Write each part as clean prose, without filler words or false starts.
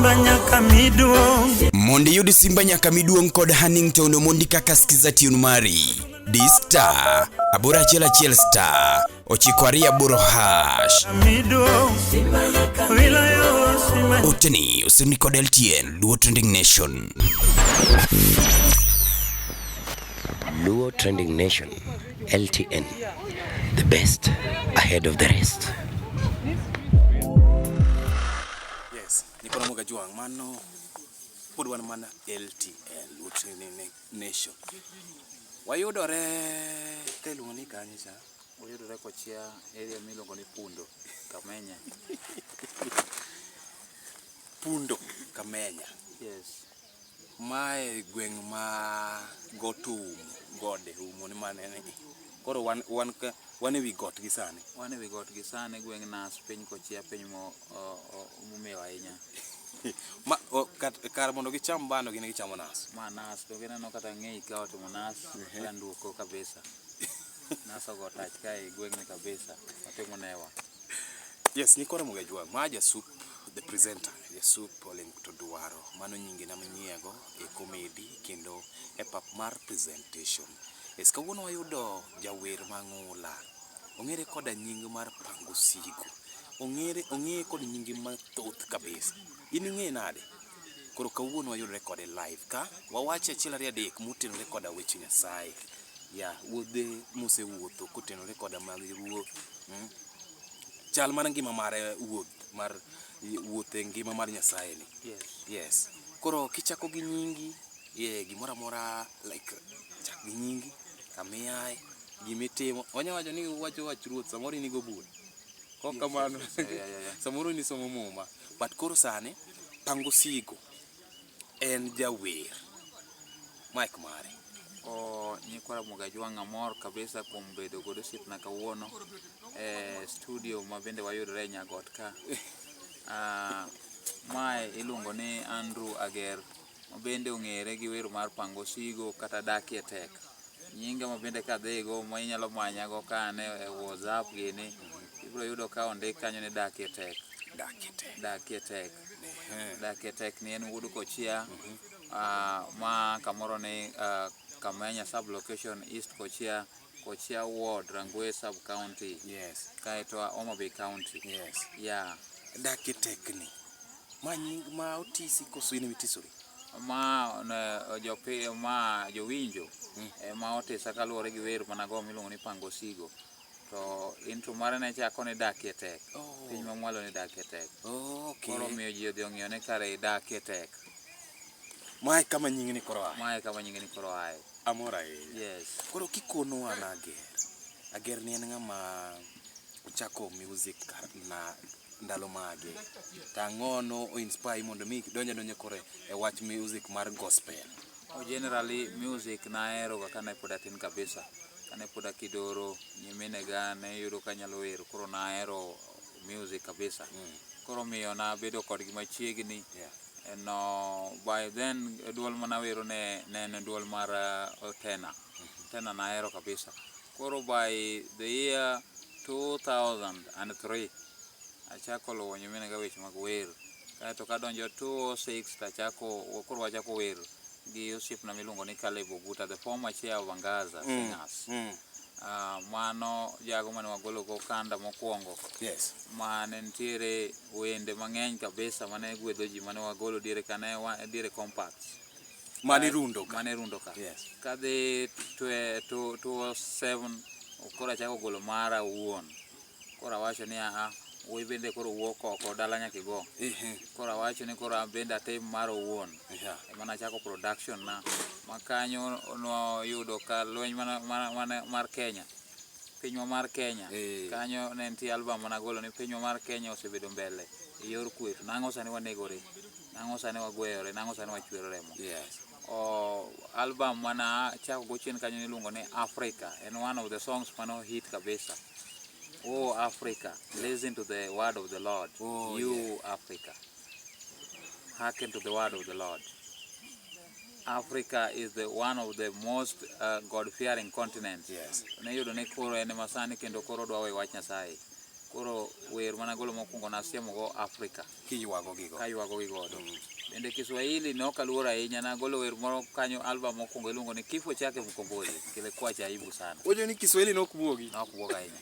Simba nyaka miduong'. Mondo iyud Simba nyaka miduong' kod Hannington Omondi kaka skiza tune mari. Di *811 *928#. Miduong'. Wilayo Simba. Oteni osemni kod LTN Luo Trending Nation. Luo Trending Nation, LTN, the best ahead of the rest. Yes, Nicola Mugajuang, mano pod wan mana LTN, Luo Trending Nation. Wayudore ka iluongo ni kanye cha? Wayudore Kochia, area miluongo ni Pundo, Kamenya. Pundo, Kamenya. Yes. Mae gweng' ma got oumo, gode oumo ni manene. Koro wan e wi got gi sani. Wan e wi got gi sani, gweng' Nas, piny Kochia, piny momewo ahinya. Ma kar mondo gicham bando gin gichamo nas. Ma nas, to gineno kata ng'eyi ka otimo nas, randuoko kabisa. Nas ogo tach ka e gweng'ni kabisa, otimo newa. Yes, Nicola Mugajwang', ma Jasup the presenter, Jasup Oling to Dwaro. Mano nyinge na minyiego e comedy kendo e pap mar presentation. Yes, kawuono wayudo jawer mang'ula. Ong'ere koda nying mar Pango Sigo. Ong'ere ong'eye kod nyinge mathoth kabisa. In ing'eye nade? Koro kawuono wayudore kode live ka wawache achiel ariyo adek motenore koda weche Nyasaye. Ya, wuodhe mosewuotho kotenore koda mag ruoth. Chal mar ngima mare wuoth mar wuoth e ngima mar Nyasaye ni. Yes. Yes. Koro kichako gi nyingi, ye gimoro amora like chak gi nyingi, kamiae, gimitimo. Wanya wacho ni wacho wach ruoth, samoro in igo bura. Kok kamano. Yes. Yeah. Samoro in isomo muma. But koro sani, Pango Sigo en jawer. Mike mare. O nyikwa Ramogi Ajwang' amor kabisa kuom bedo kod osiepna kawuono e studio ma bende wayudore e Nyagot ka. Mae iluongo ni Andrew Ager ma bende ong'ere gi wer mar Pango Sigo kata Dakie Tek. Nyinga ma bende kadhigo ma inyalo manyago ka an e WhatsApp gini, ibiro yudo ka ondik kanyo ni Dakie Tek. Dakie Tek. Dakie Tek. Dakie Tek ni en wuod Kochia, ma kamoro ni Kamenya sub location East Kochia, Kochia ward, Rangwe sub county. Yes. Kaeto Homa Bay County. Yes. Yeah. Dakie Tek ni. Ma nying ma otisi koso in emitisori? Ma ne, jopi ma jowinjo ema otisa kaluwore gi wer manago miluongo ni Pango Sigo. To intro mare ne chako ni Dakie Tek. Oh. Piny mamwalo ni Dakie Tek. Okay. Koro miyo ji odhi ong'iyo ni kare Dakie Tek. Mae kama nying ni koro ae. Mae kama nying ni koro ae. Amor ahinya. Yes. Koro kikonowa na Ager. Ager ni en ng'ama ochako music kar na ndalo mage. To ang'o no o inspire mondo mi donjo donjo koro e wach music mar gospel. Oh, generally music nahero ga kane pod atin kabisa. Kane pod akidoro, nyiminega ne yudo ka anyalo wer, koro nahero music kabisa. Koro miyo nabedo kodgi machiegni. Yeah. No, by then duol manawero ne en duol mar tenor. Tenor nahero kabisa. Koro by the year 2003 achako luwo nyiminega weche mag wer. Kaeto kadonjo 2006 tachako koro wachako wer gi osiepna miluongo ni Caleb Oguta, the former chair of Angaza Singers. Mano jago mane wagolo go kanda mokwongo. Yes. Mane nitiere wende mang'eny kabisa mane gwedho ji mane wagolo diere kane wa, diere compacts. Mane rundo ka. Mane rundo ka. Yes. Kadhi 2007 koro achako golo mara owuon. Koro awacho ni aha, wuoyi bende koro wuok oko dala nyaka igo. Koro awacho ni koro an bende atim mara owuon. Yeah. Ema nachako production na. Ma kanyo noyudo ka lweny mar Kenya. Pinywa mar Kenya. Kanyo ne nitie album managolo ni pinywa mar Kenya osebedo mbele e yor kwe. To nang'o sani wanegore? Nang'o sani wagweyore? Nang'o sani wachwero remo? Yes. O album mana chako go chien kanyo niluongo ni Africa. En one of the songs mano hit kabisa. Oh Africa, listen to the word of the Lord. Oh, you yeah. Africa, hearken to the word of the Lord. Africa is the one of the most God-fearing continents. Yes. Ne yudo ni koro en ema sani kendo koro dwa weyo wach Nyasaye. Koro wer mana golo mokwongo nasiemo go Africa. Kiywago gigo. Kaywago gi godo. Bende Kiswahili ne ok aluor ahinya, nagolo wer moro kanyo album mokwongo iluongo ni Kifo Chake Mkombozi, kilikuwa cha aibu sana. Wacho ni Kiswahili ne ok buogi. Ne ok buog ahinya.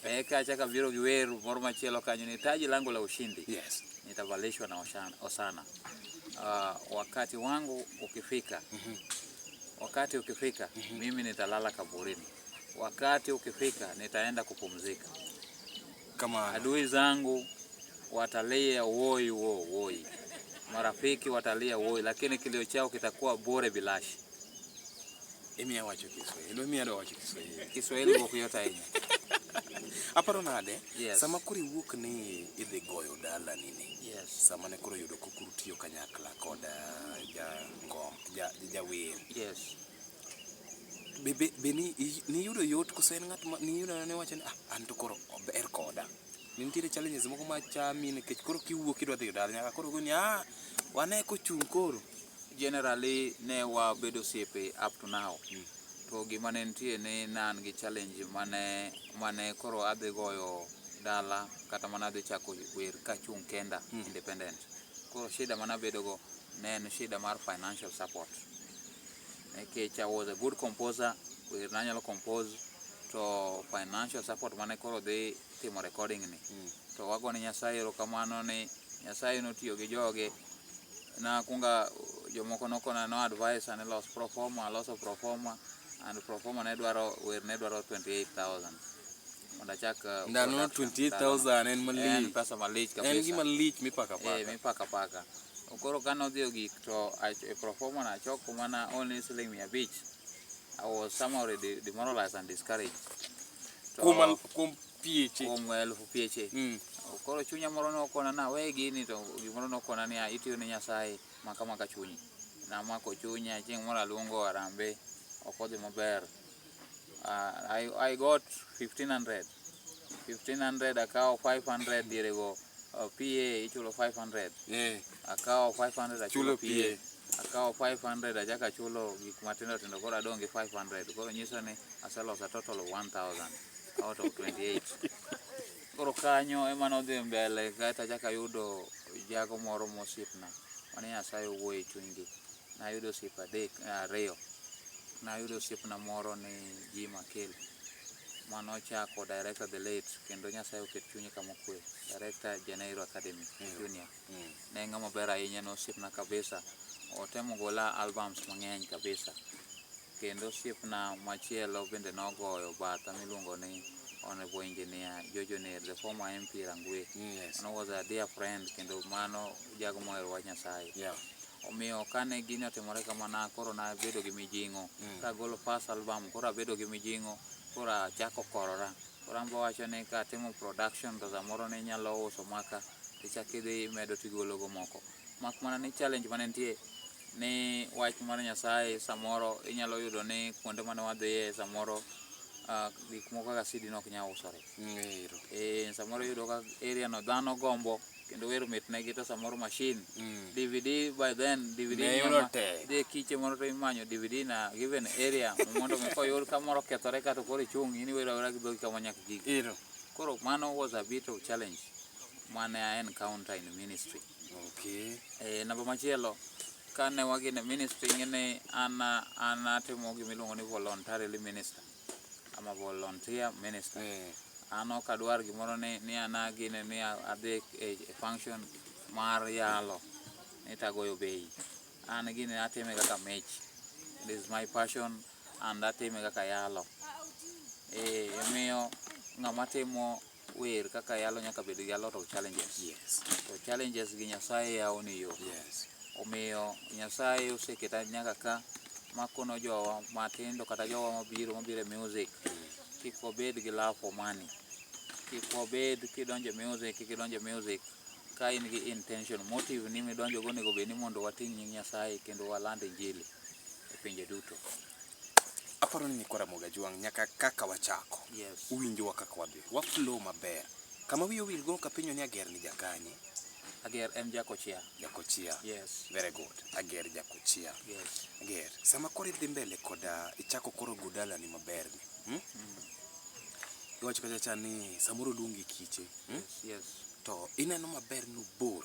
Eka achako abiro gi wer moro machielo kanyo ni Taji langu la ushindi. Yes. Nitavalishwa na Osana. Wakati wangu ukifika. Wakati ukifika, mimi nitalala kaburini. Wakati ukifika, nitaenda kupumzika. Kama adui zangu watalia woi wo woi, marafiki watalia woi, lakini kilio chao kitakuwa bure bilashi. Emiya wacho Kiswahili, emiya dwa wacho Kiswahili. Kiswahili wuok yot ahinya. Aparo nade? Yes. Sama koro iwuok ni idhi goyo dalani ni. Yes. Sama ne koro yudo kokuru tiyo kanyakla kod ja ngom, jawer. Yes. Be ni niyudo yot koso en ng'at ma niyudo ne wacho ni ah, an to koro ober koda. Ne nitiere challenges moko ma chami nikech koro kiwuok idwa dhi dala nyaka koro goni ah wane kochung' koro. Generally ne wabedo osiepe up to now. To gima ne nitie ni ne an gi challenge mane koro adhi goyo dala kata mana adhi chako wer kachung' kenda independent. Koro shida mane abedo go ne en shida mar financial support. Nikech I was a good composer, wer nanyalo compose, to financial support mane koro dhi timo recording ni. To wagone Nyasaye erokamano ni Nyasaye notiyo gi joge. Nakunga jomoko nokona no advice ni los proforma, aloso proforma, and proforma ne dwaro wer ne dwaro 28,000. Mondo achak Ndalo production. 28,000 en En malich. pesa malich kabisa. En gima lich mipaka paka. Mipaka paka. Koro kane odhi ogik to e proforma na achoko mana only siling 500. I was somehow demoralized and discouraged. To Kuom pieche. Kuom 1000 pieche. Koro chunya moro nokona na we gini to gimoro nokona ni itiyo ne Nyasaye maka maka chunyi. Namako chunya chieng' moro aluongo Harambee ok odhi maber. I got 1500. 1500 akawo 500 diere go PA ichulo 500. Akawo 500 achulo Chulo PA. PA. Akawo 500 achako achulo gik matindo tindo koro adong' gi 500. Koro nyiso ni aseloso a total of 1000 out of 28. Koro kanyo ema nodhi mbele kaeto achako ayudo jago moro mosiepna mane Nyasaye owuoyo e chunygi. Nayudo osiepe adek ariyo. Nayudo osiepna moro ni Jim Akel manochako director the late kendo Nyasaye oket chunye kama okwe. Director Janeiro Academy Junior. Ne ng'ama ber ahinya ne osiepna kabisa. Otemo gola albums mang'eny kabisa. Kendo osiepna machielo bende nogoyo batha miluongo ni Honorable Engineer George Oner, the former MP Rangwe. Yes. Mano was a dear friend kendo mano jago mohero wach Nyasaye. Omiyo kane gini otimore kamana koro nabedo gi mijing'o. Kagolo first album koro abedo gi mijing'o koro achako korora. Koro an be awacho ni katimo production to samoro ne inyalo uso maka tichako idhi imedo tigolo go moko. Mak mana ni challenge mane nitie ni wach mar Nyasaye samoro inyalo yudo ni kuonde mane wadhiye samoro gik moko kaka CD ne ok nyal usore. Samoro iyudo ka area no dhano gombo kendo wer mitnegi to samoro machine DVD by then DVD Ne yudo tek. dhi e kiche moro to imanyo DVD na given area mondo mi koyud kamoro okethore kato koro ichung' in iwero awera gi dhogi kama nyaka gigi. Koro mano was a bit of challenge mane I encounter in ministry. Namba machielo kane wagine ministry ing'e an atimo gima iluongo ni voluntarily minister. I'm a volunteer minister. An ok adwar gimoro ni an agine ni adhi e function mar yalo ni tagoyo bei. An gini atime kaka mich. It is my passion and atime kaka yalo. Omiyo ng'ama timo wer kaka yalo nyaka bed gi a lot of challenges. Yes. To challenges gi Nyasaye yawo ni yo. Yes. Omiyo Nyasaye oseketa nyaka ka makono jowa matindo kata jowa mabiro e music kik wabed gi love for money. Kik wabed kidonjo e music, kik idonjo e music ka in gi intention, motive ni midonjo go onego bed ni mondo wating' nying Nyasaye kendo waland injili e pinje duto. Aparo ni nyikwa Ramogi Ajwang' nyaka kaka wachako. Yes. Uwinjowa kaka wadhi. Wa flow maber. Kama wiyi owil go kapenjo ni Ager ni jakanye? Ager en Jakochia. Jakochia. Yes. Very good. Ager Jakochia. Yes. Ager, sama koro idhi mbele koda ichako koro go dalani maber ni. Iwacho kacha cha ni samoro luongi kiche. Yes, yes. To ineno maber nobor.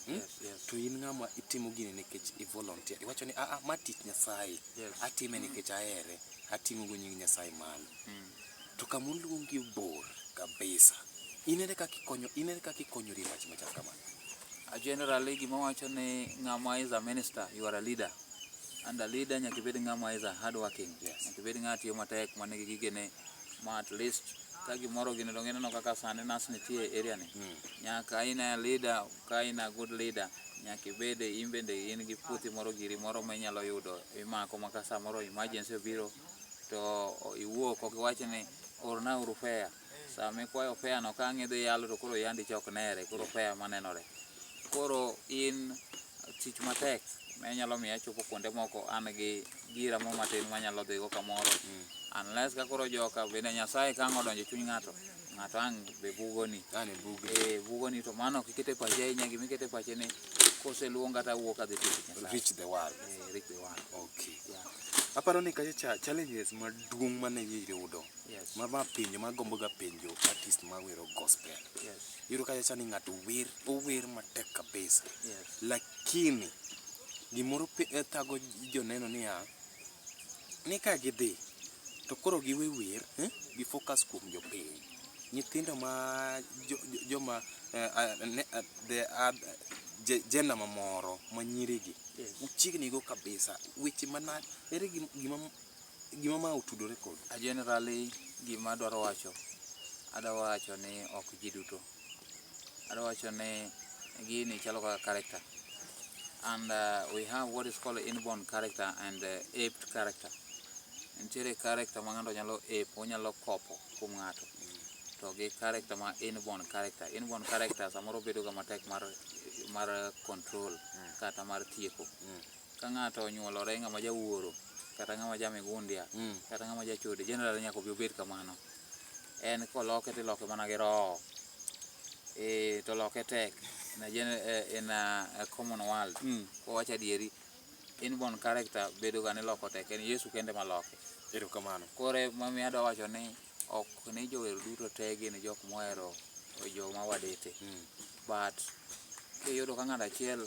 Yes. To in ng'ama itimo gini nikech i volunteer. Iwacho ni aa ma tich Nyasaye. Yes. Atime nikech ahere. Ating'o go nying Nyasaye malo. To kama oluongi bor kabisa. In ere kaka ikonyo, in ere kaka ikonyori e wach machal kamano? Generally gima wacho ni ng'ama is a minister, you are a leader. And a leader nyaka ibed ng'ama is a hard working. Yes. Nyaka ibed ng'ama tiyo matek manigi gigene ma at least ka gimoro gini donge ineno kaka sani nas nitie e area ni. Nyaka in a leader, ka in a good leader, nyaka ibed in bende in gi puothi moro giri moro ma inyalo yudo imako ma ka samoro emergency obiro to iwuok ok iwach ni orna uru fare. Sama ikwayo fare no ka ang' idhi yalo to koro yandi cha ok nere, koro fare manenore. Koro in tich matek ne nyalo miyo achopo kuonde moko an gi gira mo matin manyalo dhigo kamoro. Unless ka koro joka bende Nyasaye ka ang' odonjo e chuny ng'ato, ng'ato ang' be bugoni. An e bugni. Eh, bugoni to mano ok ikete pache ahinya, gima ikete pache ni koseluonga to awuok adhi tiyo tich Nyasaye. Reach the world. Eh, reach the world. Okay. Yeah. Aparo ni kacha cha challenges maduong' mane iyudo. Yes. Ma penjo magombo ga penjo artist mawero gospel. Yes. Iyudo kacha cha ni ng'ato wer, ower matek kabisa. Yes. Lakini gimoro thago joneno niya, ni ka gidhi to koro giwe wer, gi focus kuom jopiny. Nyithindo ma joma the gender mamoro ma nyirigi Yes. uchiegni go kabisa. Weche mana ere gima ma otudore kod? Generally gima adwaro wacho, adwa wacho ni ok ji duto. Adwa wacho ni gini chalo kaka character. And we have what is called inborn character and aped character. Nitiere character ma ng'ato nyalo ape, onyalo kopo kuom ng'ato. To gi character ma inborn character. Inborn character samoro bedo ga matek mar control kata mar tieko. Ka ng'ato onyuolore ng'ama jawuoro, kata ng'ama jamigundia, kata ng'ama jachode, generally nyaka obi obed kamano. En koloke tiloke mana gi roho. To loke tek in a common world. Kowacho adieri, inborn character bedo ga ni loko tek, en Yesu kende maloke. Erokamano. Koro emomiyo adwa wacho ni ok ni jower duto te gin jok mohero joma wadete. But kiyudo ka ng'ato achiel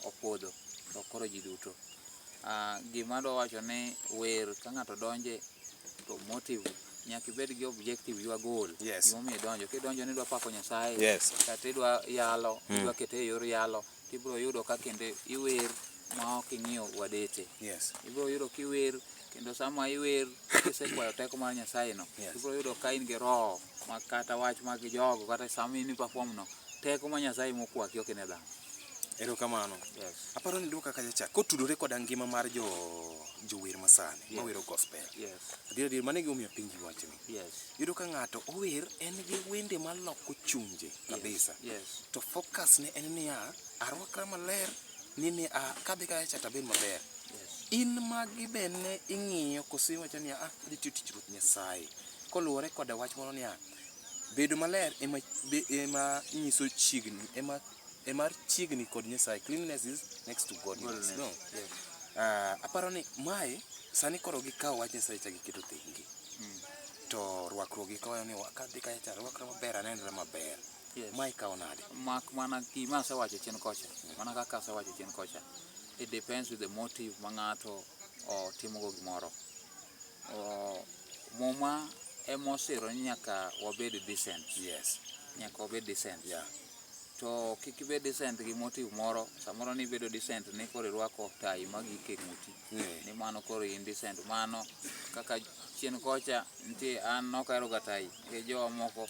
opodho, to koro ji duto. Gima adwa wacho ni wer ka ng'ato donje to motive nyaka ibed gi objective, your goal. Yes. Gimomiyo idonjo. Kidonjo ni idwa pako Nyasaye, Yes. kata idwa yalo, idwa kete e yor yalo, tibiro yudo ka kendo iwer ma ok ing'iyo wadete. Yes. Ibiro yudo kiwer kendo sama iwer kisekwayo teko mar Nyasaye no, Yes. ibiro yudo ka in gi roho ma kata wach mag jogo kata sama in perform no, teko ma Nyasaye mokwaki ok ine dhano. Erokamano. Yes. Aparo ni duoka kacha cha kotudore koda ngima mar jower masani Yes. mawero gospel. Yes. Adier adier mano e gimomiyo apenji wachni. Yes. Iyudo ka ng'ato ower en gi wende maloko chunje kabisa. Yes. To focus ne en niya, arwakra maler ni kadhi kacha cha tabed maber. Yes. In magi bende ing'iyo koso iwacho niya, ah, adhi tiyo tich Ruoth Nyasaye. Koluwore koda wach moro niya, bedo maler ema nyiso chiegni, ema chiegni kod Nyasaye. Cleanliness is next to godliness. Godliness. No? Yes. Aparo ni mae sani koro gikawo wach Nyasaye cha giketo thenge. To rwakruok gikawo ni kadhi kacha cha rwakra maber anenra maber. Yes. Mae ikawo nade? Mak mana gima asewacho chien kocha. Mana kaka asewacho chien kocha. It depends with the motive ma ng'ato otimogo gimoro. Muma emosiro ni nyaka wabed decent. Yes. Nyaka wabed decent. Yeah. To kik ibed decent gi motive moro, samoro ni ibedo decent ni koro irwako tai magik e ng'uti. Ni mano koro in decent. Mano kaka chien kocha nitie an nok ahero ga tai nikech jowa moko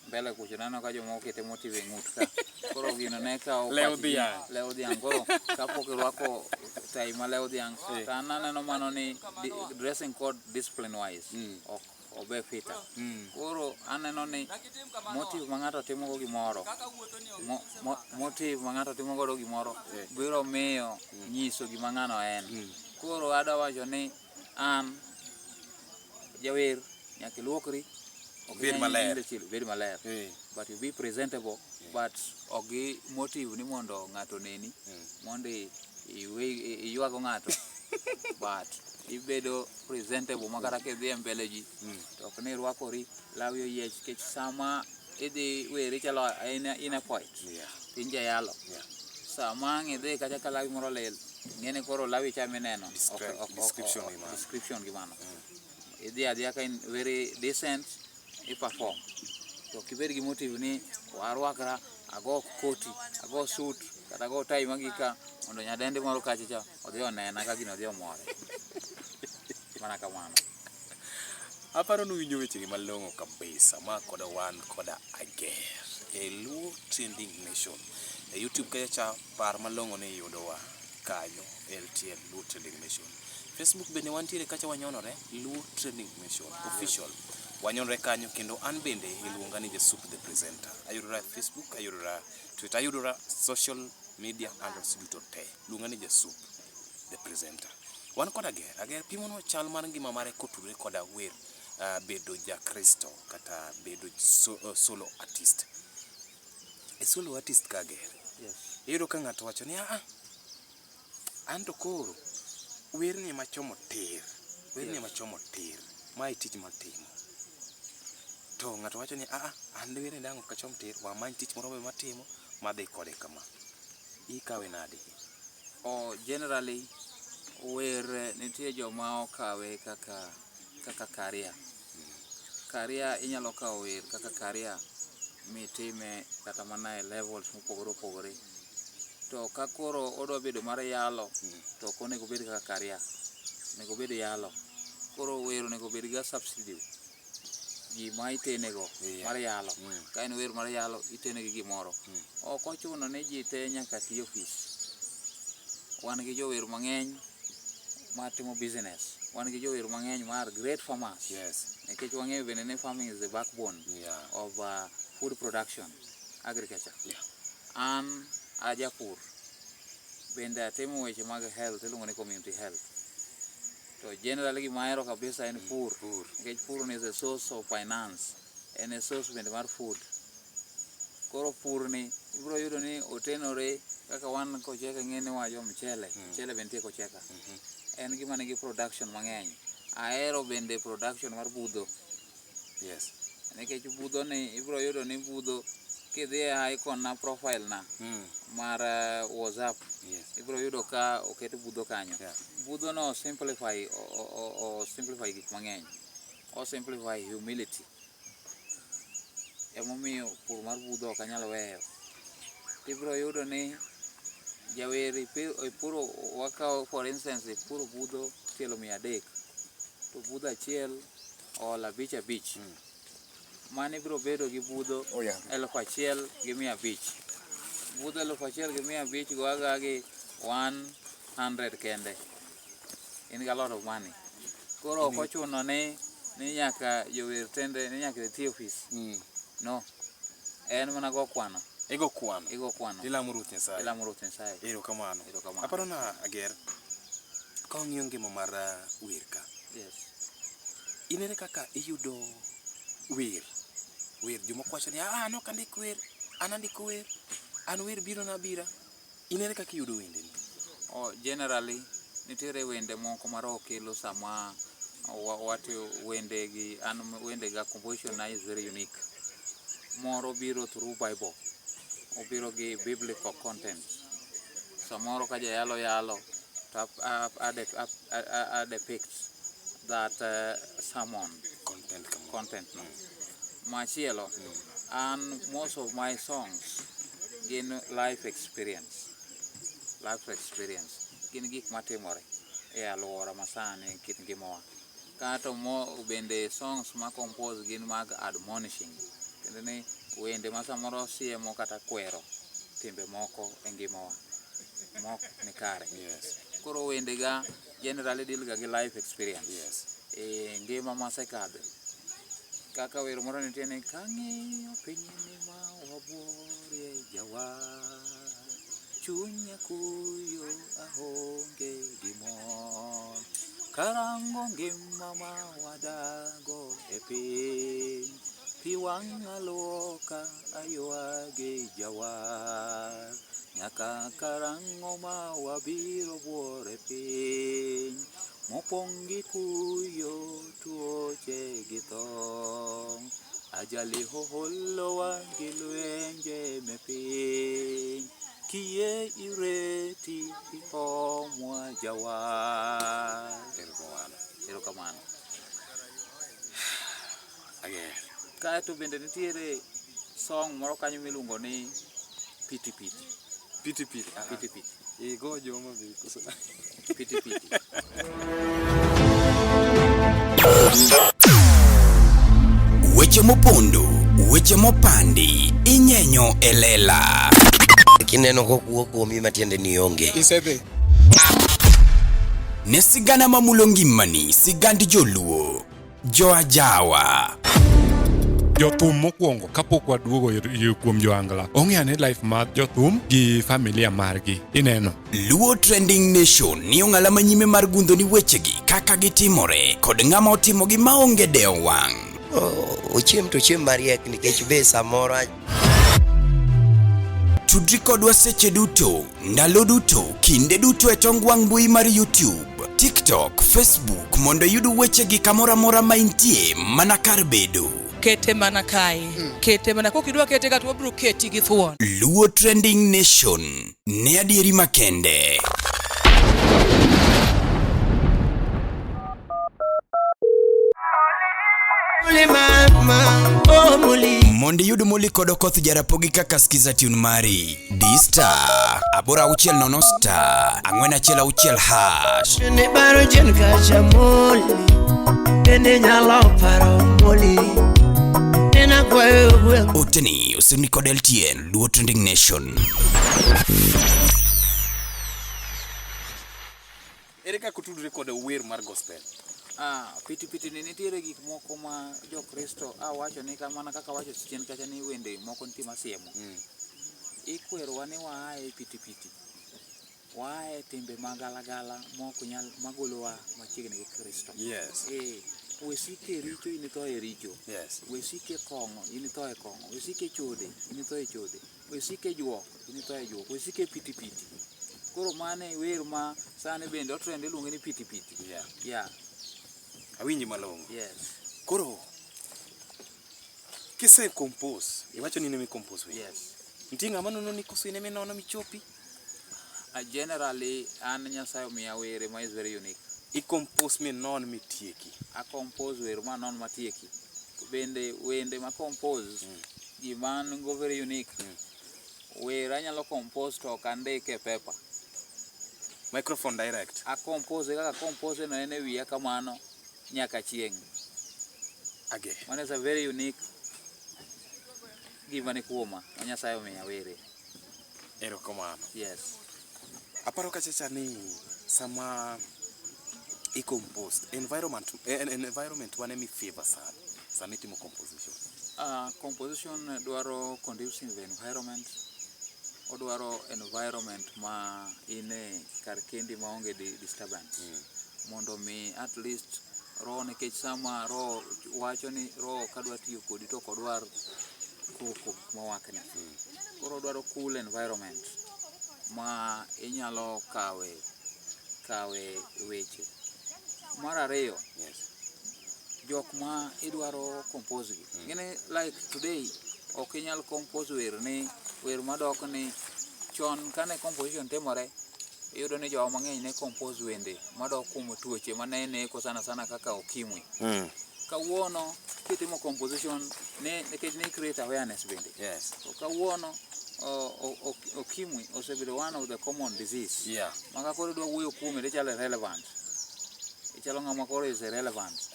mbele kucho naneno ka jomoko kete motive e ng'ut ka. Koro gino ne kawo Lew pach ji. dhiang'. Lew dhiang'. Koro kapok irwako tai ma lew dhiang' to an aneno mano ni dressing code discipline wise ok obe fita. Koro aneno ni motive ma ng'ato timo go gimoro, motive ma ng'ato timo godo gimoro biro miyo nyiso gima ng'ano en. Koro adwa wacho ni an jawer nyaka iluokri, ok Bed inyal maler. nindo chilo, bed maler. But you be presentable, but ok gi motive ni mondo ng'ato oneni, mondo iywago ng'ato. But Ibedo presentable ma kata kidhi e mbele ji to ok ni irwakori lawi oyiech nikech sama idhi wer ichalo in a poet. To in jayalo. Sama ang' idhi kacha ka lawi moro olil, ing'e ni koro lawi cha mineno. Description gi mano. Description gi mano. Idhi adhiya ka in very decent, i perform. To ok ibed gi motive ni arwakra, ago koti, ago suit, kata ago tai magik ka mondo nyadendi moro kacha cha odhi onena ka gino odhi omore. Mana kamano. Aparo ni uwinjo wechegi malong'o kabisa. Ma koda wan koda Ager e Luo Trending Nation. E YouTube kacha cha par malong'o ni iyudowa kanyo LTN Luo Trending Nation. Facebook bende wantiere kacha wanyonore Luo Trending Nation official. Wanyonore kanyo kendo an bende iluonga ni Jasup the presenter. Ayudora e Facebook, ayudora Twitter, ayudora social media handles duto te. Luonga ni Jasup the presenter. Wan kod Ager. Ager pimonwa chal mar ngima mare kotudore koda wer bedo ja Kristo kata bedo solo artist. E solo artist ka Ager. Yes. Iyudo ka ng'ato wacho ni a an to koro werni ema chomo tir. Werni ema chomo tir. Ma e tich matimo. To ng'ato wacho ni a an werni dang' ok achom tir, wamany tich moro be matimo madhi kode kama. Ikawe nade? Oh, generally wer nitie joma okawe kaka career. Career inyalo kawo wer kaka career mitime kata mana e levels mopogore opogore. To ka koro odwa bedo mar yalo to ok onego obed kaka career. Onego obed yalo. Koro wer onego obed ga substitute. Gima itenego mar yalo. Ka en wer mar yalo itene gi gimoro. Ok ochuno ni ji te nyaka ti ofis. Wan gi jower mang'eny matimo business. Wan gi jower mang'eny ma are great farmers. Nikech wang'eyo bende ni farming is the backbone of food production, agriculture. An ajapur. Bende atimo weche mag health, iluongo ni community health. To generally gima ahero kabisa en pur. Nikech pur ni is a source of finance. En a source bende mar food. Koro pur ni ibiro yudo ni otenore kaka wan Kocheka ing'e ni wajo mchele. Mchele be nitie Kocheka. En gima nigi production mang'eny. Ahero bende production mar budho. Nikech budho ni ibiro yudo ni budho kidhi e icon na profile na mar WhatsApp ibiro yudo ka oket budho kanyo. Budho no simplify o simplify gik mang'eny. O simplify humility. Emomiyo pur mar budho ok anyal weyo. Tibiro yudo ni jawer ipuro wakawo for instance ipuro budho tielo 300 to budho achiel oolo 5 5. Mano ibiro bedo gi budho 1500. Budho 1500 go aga gi 100 kende. In gi a lot of money. Koro ok ochuno ni nyaka jower tende ni nyaka iti ofis. No. En mana go kwano. Igo kwano. Igo kwano. Ilamo Ruoth Nyasaye. Ilamo Ruoth Nyasaye. Erokamano. Erokamano. Aparo na Ager, ka wang'iyo ngima mar wer ka. Inene kaka iyudo wer. Wer jomoko wacho ni an ok andik wer, an andiko wer, an wer biro na abira. Inene kaka iyudo wendeni? Oh, generally nitiere wende moko ma roho kelo sama watiyo wende gi an wende ga composition na is very unique. Moro biro through Bible. Obiro gi biblical content. Samoro ka jayalo yalo to a depict that sermon content kama. Content no. Machielo, an most of my songs gin life experience. Life experience. Gin gik matimore e alwora masani kit ngimawa. Kato mo bende songs ma compose gin mag admonishing. Kendo ni wende ma samoro siemo kata kwero timbe moko e ngimawa mok ni kare. Koro wende ga generally deal ga gi life experience. E ngima masekadhe. Kaka wer moro nitie ni kang'iyo pinyni ma wabuorie jawar, chunya kuyo aonge gi mor. Karango ngima ma wadago e piny, pi wang'a luoka aywage jawar. Nyaka karang'o ma wabiro buor e piny, Mopong' gi kuyo, tuoche gi tho. Ajali oholowa gi lwenje me piny. Kiyie ireti iomwa jawar. Erokamano. Erokamano. Ager. Kaeto bende nitiere song moro kanyo miluongo ni Piti Piti. Piti piti. Ah, Piti Piti. Igo joma be koso. Piti Piti. Weche mopondo, weche mopandi, inyenyo e lela. Kineno kokuo kuomi matiende ni onge. Isedhi. Ne sigana mamulo ngimani, sigand joluo, joajawa. Jothum mokwongo kapok waduogo kuom joangla ong'e ane life mar jothum gi familia margi ineno. Luo Trending Nation ni ong'ala manyime mar gundho ni wechegi kaka gitimore kod ng'ama otimogi maonge dewo wang'. Ochiem to ochiem mariek nikech be samoro Tudri kodwa seche duto, ndalo duto, kinde duto e tong wang' mbui mar YouTube, TikTok, Facebook mondo iyud wechegi kamoro amora ma intie mana kar bedo. Kete mana kae. Kete mana kokidwa kete ka to wabiro keti gi thuon. Luo Trending Nation ne adieri makende. Mondo iyud Moli kod Okoth Jarapogi kaka skiza tune mari, di star 860 star 416 hash. Ne baro chien kacha moli, bende nyalo paro moli. Nena kwayo gweng' Oteni osimni kod LTN Luo Trending Nation. Ere kaka otudore kod wer mar gospel? Ah, piti piti ni nitiere gik moko ma jokristo awacho ni mana kaka wacho chien kacha ni wende moko nitie masiemo. Ikwerowa ni waaye piti piti. Waaye timbe magalagala mok nyal magolowa machiegni gi Kristo. Yes. Wesike richo in itho e richo. Yes. Wesike kong'o in itho e kong'o. Wesike chode in itho e chode. Wesike juok in itho e juok. Wesike piti piti. Koro mane wer ma sani bende otrend iluonge ni piti piti. Yeah. Yeah. Awinji malong'o. Yes. Koro kise compose, iwacho ni in ema i-compose wer. Yes. Nitie ng'ama nono ni koso in ema inono michopi? Generally an Nyasaye omiya were ma is very unique. I compose minon mitieki. A compose wer ma non matieki. Bende wende ma compose gima an go very unique. Wer anyalo compose to ok andike e paper. Microphone direct. A compose kaka compose no en e wiya kamano nyaka chieng'. Age. Mano is a very unique gima ni kuoma ma Nyasaye omiya were. Erokamano. Yes. Aparo kachacha ni sama i compose environment environment wane mi favor sana sama itimo composition. Composition dwaro conducive environment. Odwaro environment ma ine kar kendi maonge disturbance. Mondo mi at least roho nikech sama roho wacho ni roho kadwa tiyo kodi to ok odwar koko mawakni. Koro odwaro cool environment ma inyalo kawe weche. Mar ariyo, Yes. jok ma idwaro compose gi. Ng'eni like today ok inyal compose wer ni wer madok ni chon kane composition timore iyudo ni jowa mang'eny ne compose wende madok kuom tuoche mane neko sana sana kaka ukimwi. Kawuono kitimo composition ne nikech ne create awareness bende. Yes. To kawuono ukimwi osebedo one of the common disease. Yeah. Maka koro idwa wuoyo kuome tichalo irrelevant. Ichalo ng'ama koro is irrelevant.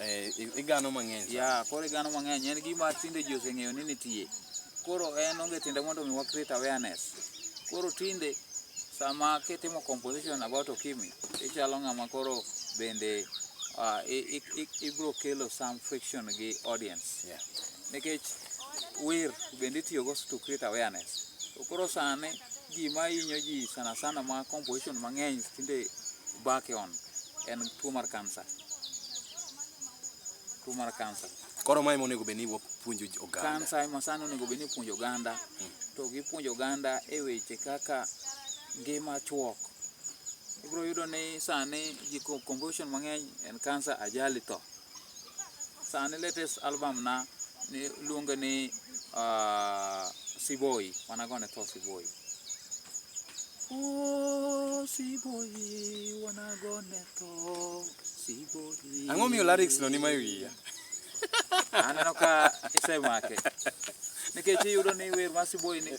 Igano mang'eny. sana. Yeah, koro igano mang'eny en gima tinde ji oseng'eyo ni nitie. Koro en onge tiende mondo mi wa create awareness. Koro tinde sama kitimo composition about ukimwi, ichalo ng'ama koro bende ibro kelo some friction gi audience. Yeah. Nikech wer bende itiyogo to create awareness. To koro sani gima hinyo ji sana sana ma composition mang'eny tinde back on en tuo mar cancer. Tuo mar cancer. Koro mae monego bed ni wapuonjo oganda. Kansa ema sani onego bed ni ipuonjo oganda to gipuonjo oganda e weche kaka ngima chuok. Ibiro yudo ni sani ji composition mang'eny en cancer, ajali, tho. Sani latest album na ni luonge ni Siboi, wanagone tho Siboi. Oh, Siboi, wanagone tho Siboi. Ang'o miyo lyrics no ni ma e wiya? Aneno ka isemake. Nikech iyudo ni wer mar Siboi ni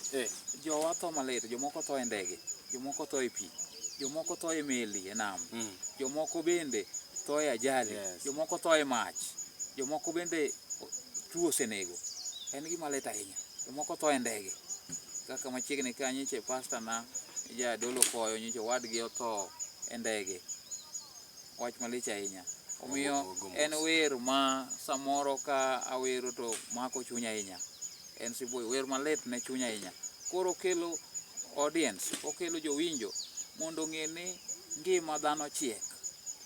jowa tho malit, jomoko tho e ndege, jomoko tho e pi, jomoko tho e meli e nam, jomoko bende tho e ajali, jomoko tho e mach, jomoko bende tuo osenego. En gima lit ahinya. Jomoko tho e ndege. Kaka machiegni ka nyiche pasta na jadolo koyo nyiche owadgi otho e ndege. Wach malich ahinya. Omiyo en wer ma samoro ka awero to mako chunya ahinya. En Siboi, wer malit ne chunya ahinya. Koro okelo audience, okelo jowinjo mondo ong'e ni ngima dhano chiek.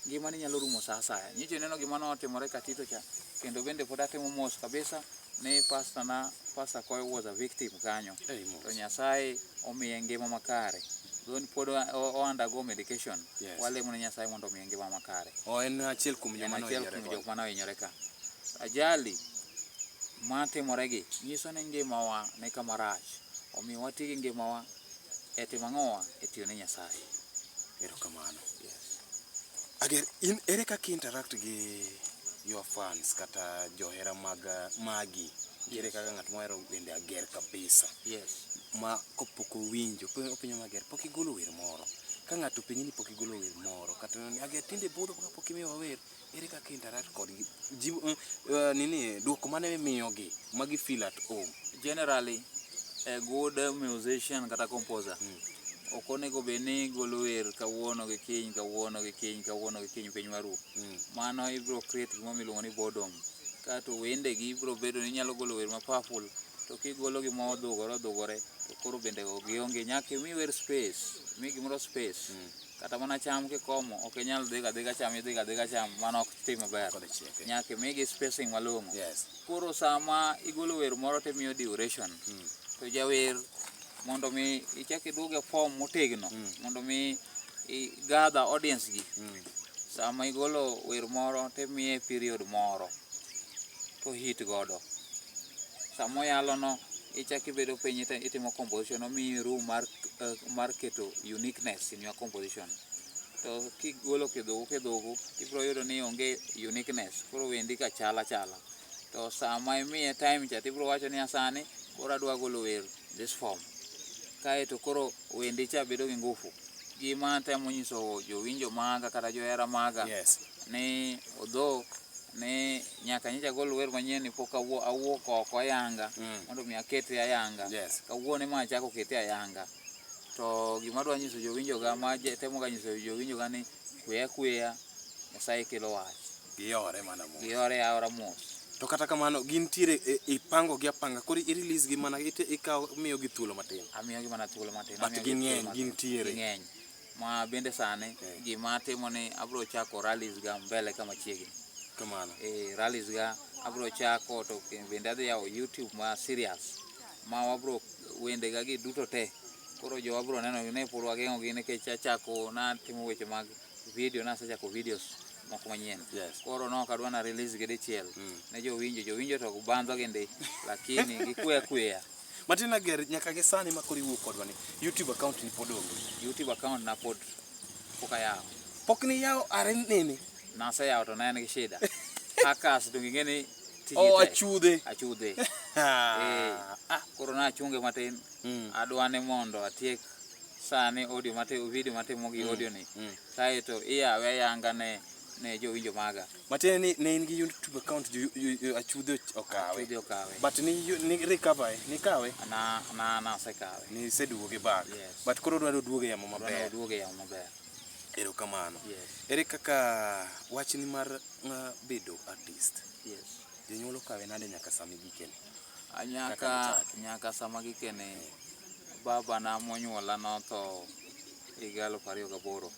Ngima ni nyalo rumo sa asaya. Nyocha ineno gima notimore Katito cha, kendo bende pod atimo mos kabisa ni pastor na, Pastor Koyo was a victim kanyo. To Nyasaye omiye ngima makare. Though pod o undergo medication. Walemo ne Nyasaye mondo omiye ngima makare. Oh, en achiel kuom joma En achiel nohinyore kuom kod. jok mane ohinyore ka. Ajali matimore gi nyiso ni ngimawa ni kama rach. Omiyo wati gi ngimawa e timo ang'owa? E tiyo ne Nyasaye. Erokamano. Yes. Ager, in ere kaka interact gi your fans kata johera mag magi? Nitiere kaka ng'at mohero wende Ager kabisa. Yes. Ma kopok owinjo, openjo Ager, pok igolo wer moro. Ka ng'ato openji ni pok igolo wer moro, kata ni Ager tinde budho pok imiyowa wer, ere kaka interact kodgi? Jibu, nini, duoko mane imiyogi ma gi feel at home? Generally, a good musician kata composer ok onego bed ni golo wer kawuono gi kiny, kawuono gi kiny, kawuono gi kiny piny maru. Mano ibiro create gima miluongo ni boredom. Kato wendegi ibiro bedo ni inyalo golo wer ma powerful to kigolo gima odhugore odhugore to koro bende gionge. Nyaka imi wer space, imi gimoro space. Kata mana cham kikomo ok inyal dhiga dhiga cham idhiga dhiga cham mano ok tim maber. Nyaka imigi spacing malong'o. Yes. Koro sama igolo wer moro timiyo duration. To jawer mondo mi ichak iduog e form motegno mondo mi i gather audience gi. Sama igolo wer moro timiye period moro to hit godo. Sama oyalo no ichak ibedo piny itimo composition omiyi room mar keto uniqueness in your composition. To kigolo kidhugu kidhugu ibiro yudo ni onge uniqueness koro wendi ka chal achala. To sama imiye time cha tibiro wacho ni sani koro adwa golo wer this form. Kaeto koro wendi cha bedo gi ngufu. Gima atemo nyiso jowinjo maga kata johera maga Yes. ni although ni nyaka nyocha agol wer manyien ni pok awuok oko ayanga mondo mi akete ayanga. Yes. Kawuono ema achako kete ayanga. To gima adwa nyiso jowinjo ga ma temo ga nyiso jowinjo ga ni kwe akweya Nyasaye kelo wach. Giyore mana mos. Giyore aora mos. To kata kamano gintiere ipango gi apanga koro i release gi mana ikawo miyo gi thuolo matin. Amiyo gi mana thuolo matin. But ging'eny, gintiere. Ging'eny. Ma bende sani gima atimo ni abiro chako rallies ga mbele ka machiegni. Kamano. Rallies ga abiro chako to bende adhi yawo YouTube ma serious ma wabiro wende ga gi duto te. Koro jowa biro neno ni pod wageng'o gi nikech achako natimo weche mag video nasechako videos moko manyien. Yes. Koro no ok adwa na release gi dichiel ne jowinjo, jowinjo to bandho gi ndi lakini gikwe akweya. Matin Ager nyaka gi sani ma koro iwuok kodwa ni YouTube account ni pod onge. YouTube account na pod pok ayawo. Pok ni yawo are nene? Naseyawo to ne en gi shida. Hackers to ging'e ni tiji Oh, tek. achudhe. Achudhe. Koro nachunge matin. Adwa ni mondo atiek sani audio matimo video matimo gi audio ni. Kaeto iyawe ayanga ne jowinjo maga. Matiende ni ne in gi YouTube account jo achudhe okawe. Achudhe okawe. But ni recover ni kawe? Na nasekawe. Ni iseduoge back. Yes. But koro dwaro duoge yamo Dwaro maber. duoge yamo maber. Erokamano. Yes. Ere kaka wachni mar bedo artist? Yes. Jonyuol okawe nade nyaka sama igikene? Nyaka sama gikene baba na monyuola notho higa 2008.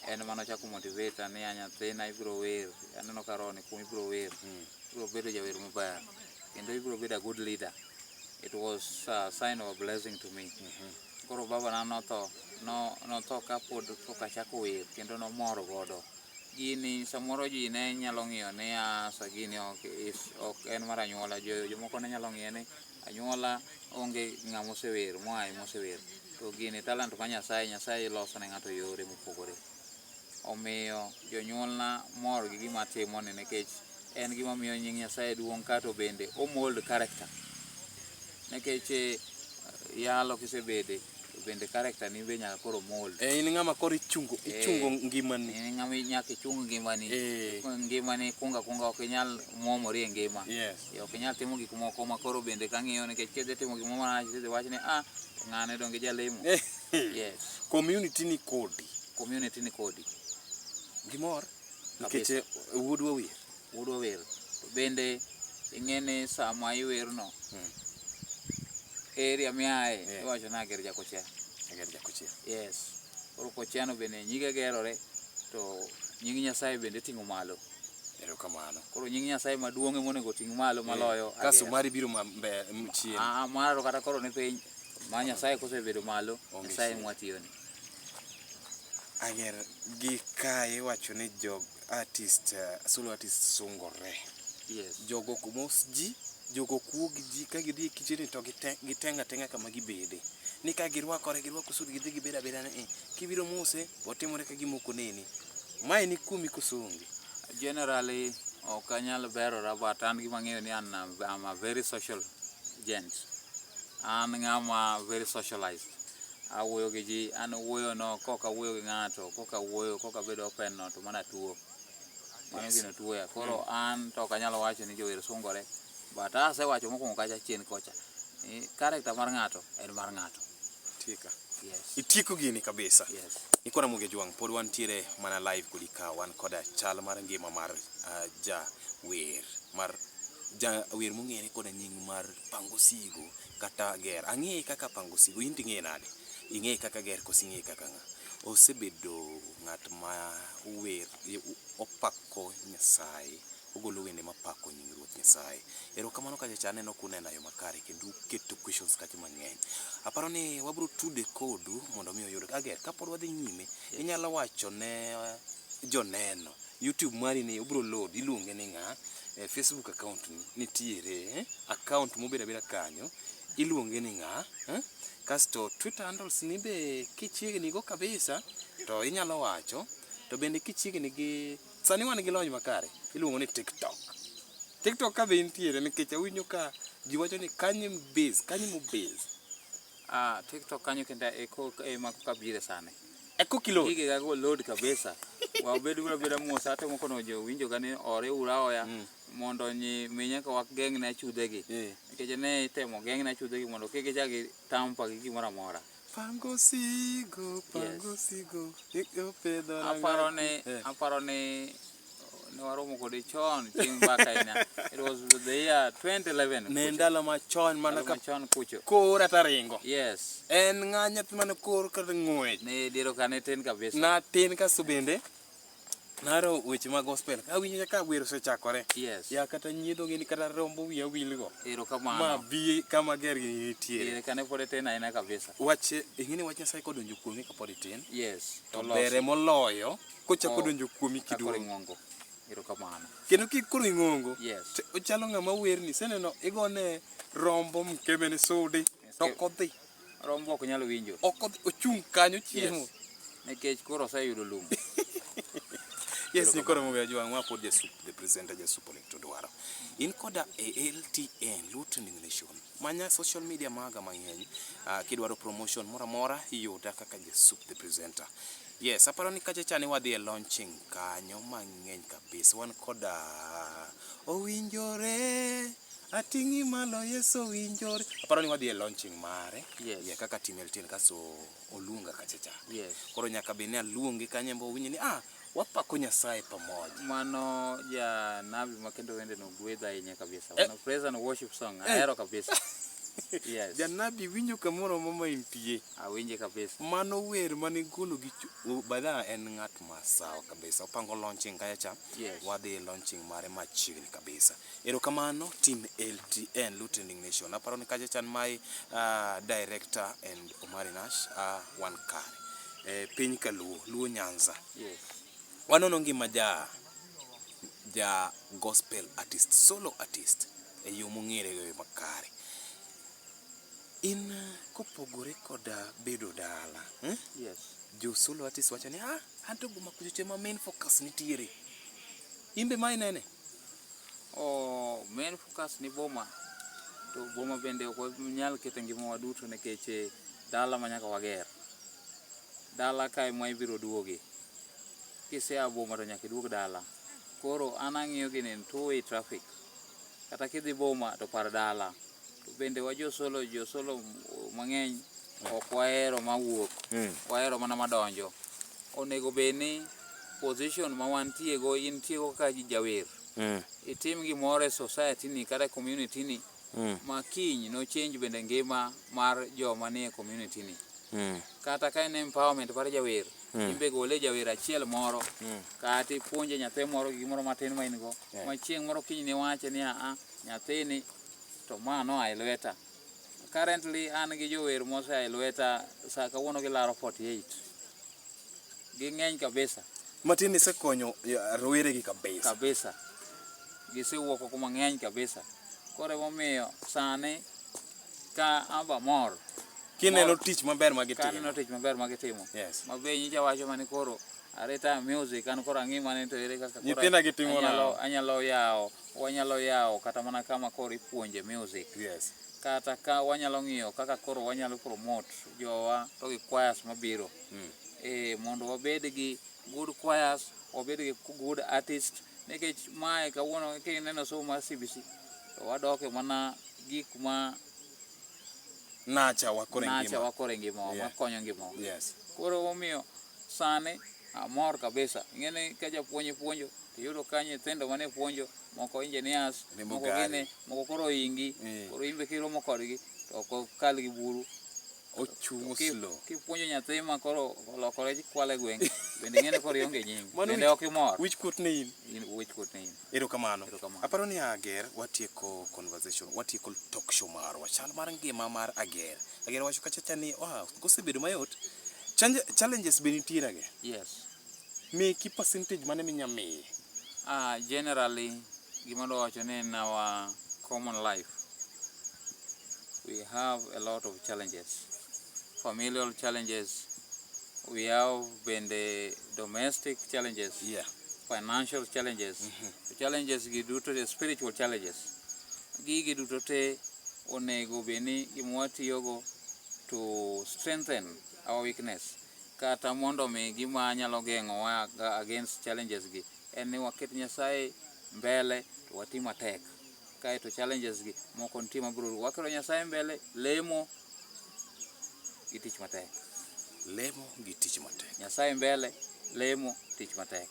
En mano chako motivate ni a nyathina ibiro wer, aneno ka roho ni kuom ibiro wer. Ibiro bedo jawer maber kendo ibiro bedo a good leader. It was a sign of a blessing to me. Koro baba na notho, no notho kapod pok achako wer kendo nomor godo. Gini samoro ji ne nyalo ng'iyo ni asa gini ok is ok en mar anyuola. Jo jomoko ne nyalo ng'iye ni anyuola onge ng'ama osewer moaye mosewer. To gini talent ma Nyasaye, Nyasaye loso ne ng'ato yore mopogore. Omiyo jonyuolna mor gi gima atimoni nikech en gima miyo nying Nyasaye duong' kato bende o mold character. Nikech eh, yalo kisebede to bende character ni be nyaka koro mold. Eh, in ng'ama koro ichungo ichungo ngimani. In ng'ama nyaka ichung ngimani. Eh. Ngimani kunga kunga ok inyal muomori e ngima. Yes. Eh, Ok inyal timo gik moko ma koro bende kang'iyo nikech kidhi timo gimoro marach tidhi wach ni ah to ng'ane donge jalemo. Yes. Community ni kodi. Community ni kodi. Gimor nikech eh, wuodwa wer. Wuodwa wer. To bende ing'e ni sama iwerno area miaye Yeah. iwacho ni Ager Jakochea. Ager Jakochea. Yes. Koro Kochiano bende nyige gerore to nying Nyasaye bende iting'o malo. Erokamano. Koro nying Nyasaye maduong' ema onego oting' malo maloyo Kasto Ager. mari biro ma mbe chien. Ah, mara to kata koro ni piny ma Nyasaye kosebedo malo, Onge Nyasaye shida. mwatiyone. Ager gi kae iwacho ni jog artist eh, solo artist sungore. Yes. Jogo ok mos ji, jogo ok wuo gi ji ka gidhi e kichni to gitenga atenga kama gibede. Ni ka girwakore girwako sut gidhi gibedo abeda ni eh, kibiro mose otimore ka gima ok oneni. Mae ni kuomi koso onge? Generally, ok anyal berora but an gima ang'eyo ni an I'm a very social gent. An ng'ama very socialized. Awuoyo gi ji, an wuoyo no kok awuoyo gi ng'ato, kok awuoyo, kok abedo open no to mano atuo. Mano gino tuoya. Koro an to ok anyal wacho ni jower sungore. But asewacho mokwongo kacha chien kocha. Ni character mar ng'ato en mar ng'ato. Tika. Yes. Itieko gini kabisa. Yes. Nikora Muge Jwang' pod wantiere mana live kodi ka wan koda chal mar ngima mar uh, ja wer mar ja wer mong'ere koda nying mar Pango Sigo kata Ger. Ang'eye kaka Pango Sigo, in to ing'eye nade? Ing'eye kaka Ger koso ing'eye kaka ng'a? Osebedo ng'at ma wer opako Nyasaye, ogolo wende mapako nying Ruoth Nyasaye. Erokamano kacha cha aneno kuneno e yo makare kendo uketo questions kacha mang'eny. Aparo ni wabiro tude kodu mondo mi oyud. Ager, kapod wadhi nyime, inyalo wacho ne joneno YouTube mari ni obiro load, iluonge ni ng'a? Eh, Facebook account ni nitiere, eh? Account mobedo abeda kanyo, iluonge ni ng'a? Eh? Kasto Twitter handles ni be kichiegni go kabisa to inyalo wacho, to bende kichiegni gi sani wan gi lony makare, iluongo ni TikTok. TikTok ka be intiere nikech awinjo ka ji wacho ni kanyo e base, kanyo emo base. Ah, TikTok kanyo kendo eko ema koka bire sani. Eko kilo. Gige ga go load kabisa. Wabed uru abeda mos atemo kono jowinjo ga ni ore uru aoya mondo nyi mi nyaka wageng' ne achudhe gi. Nikech ne itemo geng' ne achudhe gi mondo kik gichak gitampa gi gimoro amora. Pango sigo, pango sigo, opedho Aparo ni aparo ni ne waromo kode chon chieng' mbaka ahinya. It was the year 2011. Ne kucho. ndalo machon mana Ndalo ka machon kucho. kor ata ringo. Yes. En ng'a nyathi mane kor kata ng'wech. Ne diero ka ne tin kabisa. Natin kasto bende nahero weche mag gospel. Awinjo ka wer osechakore. Yes. Ya kata nyiedho gini kata rombo wiya wilgo. Erokamano. Ma bi kama ger gini nitiere. Diere ka ne pod itin ahinya kabisa. Wach ing'e ni wach Nyasaye kodonjo kuomi kapod itin. Yes. To bere moloyo kochako Oh, donjo kuomi ka koro kiduong'. ing'ongo. Erokamano. Kendo kikoro ing'ongo. Yes. To ochalo ng'ama werni. Iseneno igone rombo mkebe ni sudi to ok odhi. Rombo ok nyal winjo. Ok odhi ochung' kanyo chiemo. Yes. Nikech koro oseyudo lum. Yes, ni koro mobedo jwang' ma pod Jasup, the presenter Jasup Olecto dwaro. In koda e LTN, Luo Trending Nation. Manya social media maga mang'eny. Kidwaro promotion moro amora, iyuda kaka Jasup the presenter. Yes, aparo ni kacha cha ne wadhi e launching kanyo mang'eny kabisa. Wan koda owinjore ating'i malo Yesu owinjore. Aparo ni wadhi e launching mare. Yes. Yeah, kaka team LTN kaso oluonga kacha cha. Yes. Koro nyaka bed ni aluonge kanyo embe owinjo ni ah, wapako Nyasaye pamoja. Mano janabi ma kendo wende no gwedha ahinya kabisa. Mano praise and worship song. Ahero kabisa. Yes. Janabi winjo kamoro amora ma intie. Awinje kabisa. Mano wer mane igolo gi Badha en ng'at ma sawa kabisa. Opango launching kacha cha. Yes. Wadhi launching mare machiegni kabisa. Erokamano team LTN Luo Trending Nation. Aparo ni kacha chan my director and Omari Nash wan kare. E piny kaluo, Luo Nyanza. Yes. Wanono ngima ja ja gospel artist, solo artist e yo mong'ere e yo makare. In kopogore koda bedo dala, eh? Yes. Jo solo artist wacho ni ah, anto boma kucho cha ma main focus nitiere. In be ma inene? Oh, main focus ni boma. To boma bende ok wanyal keto ngimawa duto nikech dala ma nyaka wager. Dala kae ma ibiro duoge. Kisea boma to nyaka iduog dala. Koro an ang'iyo gini in two way traffic. Kata kidhi boma to par dala. To bende wa josolo josolo mang'eny ok wahero mawuok. Wahero mana madonjo. Onego bed ni position ma wantie go intie go kaka jawer. Itim gimoro e society ni kata e community ni ma kiny no change bende ngima mar joma nie community ni. Kata ka en empowerment mar jawer, in be gole jawer achiel moro, kata ipuonje nyathi moro gi gimoro matin ma in go, ma chieng' moro kiny niwache ni aa, nyathini to ma noa e lweta. Currently an gi jower mosea e lweta sa kawuono gilaro 48. Ging'eny kabisa. Matin isekonyo rowere gi kabisa. Kabisa. Gisewuok oko mang'eny kabisa. Koro emomiyo sani ka amba mor. Kineno tich maber ma gitimo. Kaneno tich maber ma gitimo. Yes. Ma be nyicha wacho mani koro arita music an koro ang'i mane to ere kaka koro Nyithinda gitimo anyalo nang'o? anyalo yawo wanyalo yawo kata mana kama koro ipuonje music. Yes. Kata ka wanyalo ng'iyo kaka koro wanyalo promote jowa to gi choirs mabiro. E mondo wabed gi good choirs, wabed gi good artist nikech mae kawuono kineno somo mar CBC to wadoke mana gik ma Nacha wakore nacha ngima. wakore ngimawa makonyo ngimawa. Yes. Koro omiyo sani amor kabisa. Ing'eni ka japuonj puonjo tiyudo ka nyithindo mane puonjo moko engineers, Riembo moko gari. gini, moko koro oingi, koro in be kiromo kodgi to ok okal gi buru. Ochung' slow. Kipuonjo nyathi ma koro olokore kwalo e gweng' bende ing'eni koro ionge nying. Mano Bende ok imor. Wich kuot ne in. In wich kuot ne in. Erokamano. Erokamano. Aparo ni Ager watieko conversation, watieko talk show marwa. Chal mar ngima mar Ager. Ager wacho kacha cha ni ah, kosebedo mayot. Challenges be nitiere Ager. Yes. Meki percentage mane minya miye? Generally, gima adwa wacho ni in our common life, we have a lot of challenges. Familial challenges, we have bende domestic challenges, financial challenges, challenges gi duto the spiritual challenges. Gigi duto te onego bed ni gima watiyogo to strengthen our weakness. Kata mondo mi gima nyalo geng'owa against challenges gi en ni waket Nyasaye mbele to wati matek. Kaeto challenges gi moko nitie mabiro waketo Nyasaye mbele, lemo gi tich matek. Lemo gi tich matek. Nyasaye mbele, lemo, tich matek.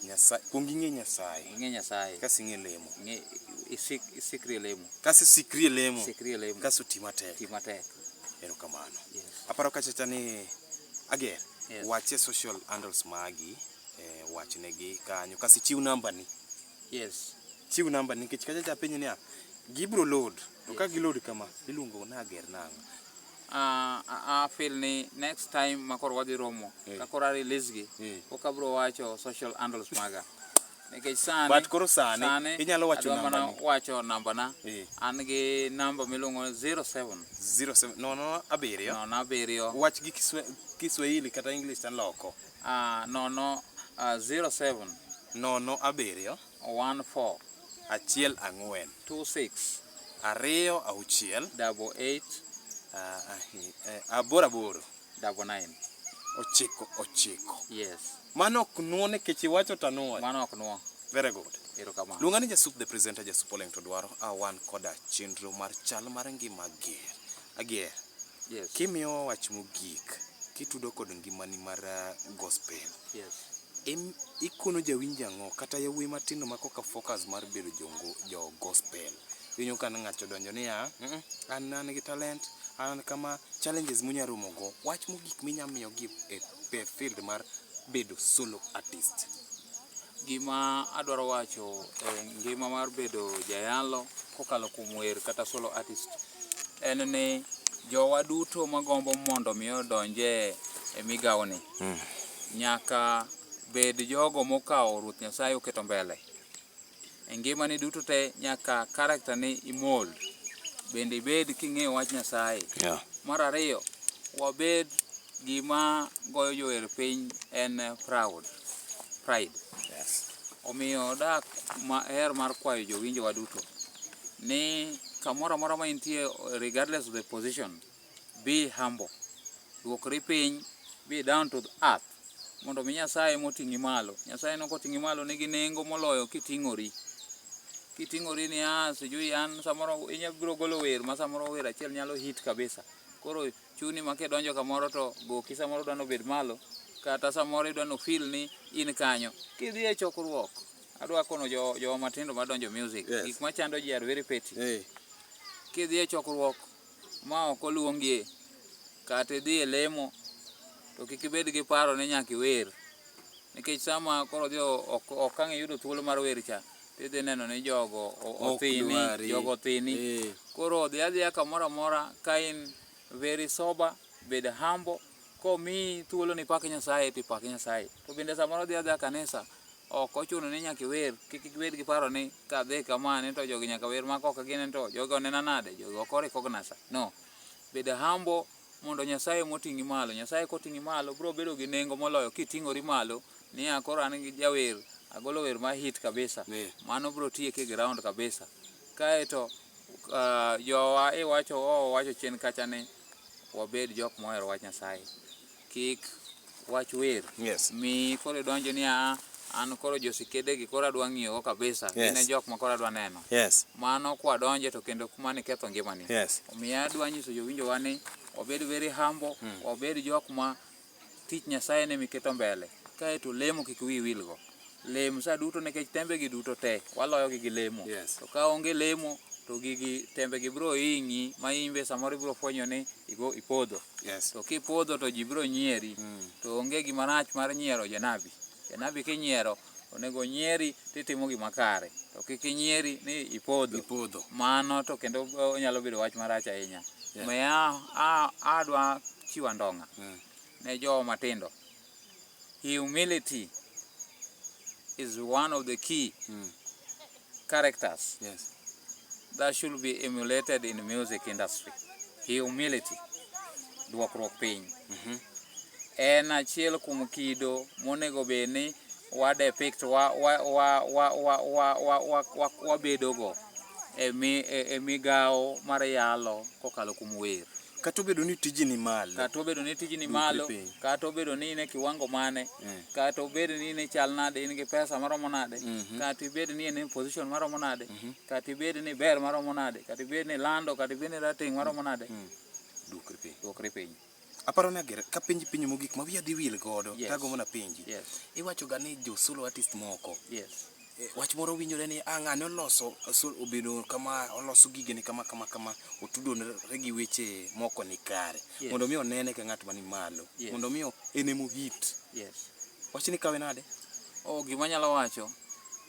Nyasaye, kuong ing'e Nyasaye. Ing'e Nyasaye. Kasto ing'e lemo. Ing'e isikri e lemo. Kasto isikri e lemo. Sikri e lemo. Kasto ti matek. Ti matek. Erokamano. Yes. Aparo kacha cha ni Ager, Yes. wachie social handles magi, wachnegi kanyo kasto ichiw namba ni. Yes. Chiw namba ni nikech kacha cha apenji niya, gibro load to ka giload kama iluongo na Ager nang'o? I feel ni next time ma koro wadhi romo, ka koro a release gi, ok abro wacho social handles maga. Nikech sani, But koro sani, inyalo wacho adwa mana namba ni. wacho namba na. An gi namba miluongo ni 07 07 nono abiriyo. Nono abiriyo. Wach gi Kiswahili kata English taloko. Nono 07 Nono abiriyo. 14 Achiel ang'wen. 26 Ariyo auchiel. 88 Aboro aboro. 99. Ochiko ochiko. Yes. Mano ok nuo nikech iwacho to anuoyo. Mano ok nuo. Very good. Erokamano. Luonga ni Jasup the presenter Jasup Oleng to dwaro wan koda chenro mar chal mar ngima Ager. Ager. Yes. Kimiyowa wach mogik kitudo kod ngimani mar gospel. Yes. Ikono jawinjo ang'o kata yawuoyi matindo ma koka focus mar bedo jo gospel. Iwinjo ka ng'ato odonjo niya, "Mm, an an gi talent, an kama challenges munya romo go. Wach mogik minya miyogi e field mar bedo solo artist. Gima adwaro wacho e ngima mar bedo jayalo kokalo kuom wer kata solo artist en ni jowa duto magombo mondo mi odonje e migawo ni nyaka bed jogo mokawo Ruoth Nyasaye oketo mbele. E ngimani duto te nyaka character ni imold. Bende ibed king'eyo wach Nyasaye. Mar ariyo, wabed gima goyo jower piny en proud, pride. Omiyo dak maher mar kwayo jowinjowa duto ni kamoro amora ma intie regardless of the position, be humble. Duokri piny, be down to the earth mondo mi Nyasaye moting'i malo. Nyasaye no koting'i malo nigi nengo moloyo kiting'ori. Kiting'ori ni ah, sijui an samoro inya biro golo wer ma samoro wer achiel nyalo hit kabisa. Koro chuni ma kidonjo kamoro to goki samoro idwa nobed malo kata samoro idwa no feel ni in kanyo. Kidhi e chokruok, adwa kono jo jowa matindo madonjo music, gik machando ji are very petty. Kidhi e chokruok ma ok oluongie kata idhi e lemo to kik ibed gi paro ni nyaka iwer. Nikech sama koro odhi ok ang' iyudo thuolo mar wer cha, tidhi neno ni jogo othini, jogo othini. Koro dhi adhiya kamoro amora ka in very sober, bed humble, komiyi thuolo ni ipak Nyasaye to ipak Nyasaye. To bende samoro dhi adhiya kanisa, ok ochuno ni nyaka iwer, kik ibed gi paro ni kadhi kama ni to jogi nyaka wer ma kok gine to jogi onena nade, jogi ok o recognize. No. Bed humble mondo Nyasaye moting'i malo. Nyasaye koting'i malo biro bedo gi nengo moloyo kiting'ori malo niya koro an gi jawer, agolo wer ma hit kabisa. Mano biro tieki e ground kabisa. Kaeto jowa iwacho owacho chien kacha ni wabed jok mohero wach Nyasaye. Kik wach wer mi koro idonjo ni a an koro josikede gi koro adwa ng'iyo go kabisa. Gin e jok ma koro adwa neno. Mano kwadonje to kendo mano iketho ngimani. Omiyo adwa nyiso jowinjowa ni wabed very humble, wabed jok ma tich Nyasaye ne miketo mbele. Kaeto lemo kik wiyi wilgo. Lem sa duto nikech tembe gi duto te waloyo gi gi lemo. To ka onge lemo to gigi tembe gi biro hinyi ma in be samoro ibiro fwenyo ni igo ipodho. To kipodho to ji biro nyieri. To onge gima rach mar nyiero janabi. Janabi kinyiero onego nyieri titimo gima kare. To kik inyieri ni ipodho. Mano to kendo onyalo bedo wach marach ahinya. Omiyo adwa chiwo andong'a ne jowa matindo. Humility is one of the key characters that should be emulated in the music industry. Humility, duokruok piny. En achiel kuom kido monego bed ni wa depict wa wa wa wa wa wa wa wa wa wabedogo e mi e migawo mar yalo kokalo kuom wer. Kata obedo ni tiji ni malo. Kata obedo ni tiji ni malo, kata obedo ni in e kiwango mane, kata obedo ni in e chal nade, in gi pesa maromo nade, kata ibed ni in e position maromo nade, kata ibed ni ber maromo nade, kata ibed ni lando, kata ibed ni rateng' maromo nade, Duokri piny. Duokri piny. Aparo ni Agera, kapenji penjo mogik ma wiya dhi wil godo, tagombo napenji. Iwacho ga ni jo solo artist moko. Wach moro winjore ni ah, ng'ane oloso obedo kama oloso gigene kama kama kama otudore gi weche moko ni kare. Mondo mi onene ka ng'at mani malo. Mondo mi en emo hit. Wachni kawe nade? Oh, gima anyalo wacho,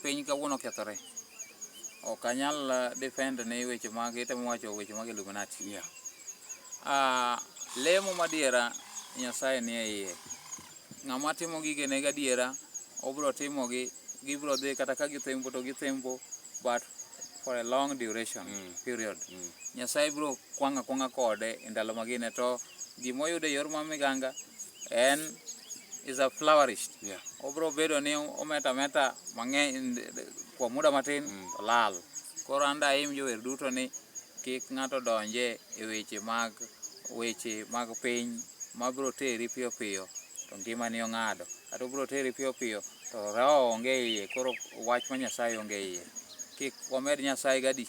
piny kawuono okethore. Ok anyal defend ni weche mag itemo wacho weche mag Illuminati. Lemo madiera Nyasaye nie iye. Ng'ama timo gigene gadiera, obiro timogi, gibiro dhi kata ka githembo to githembo, but for a long duration period. Nyasaye biro kwang'o akwang'a kode e ndalo magine to gimoyudo e yor mar miganga en is a flourish. Obiro bedo ni ometo ameta mang'eny kuom muda matin to lal. Koro an daim jower duto ni kik ng'ato donje e weche mag piny mabiro teri piyo piyo to ngimani ong'ado. Kata obiro teri piyo piyo to roho onge iye, koro wach ma Nyasaye onge iye. Kik wamed Nyasaye gadi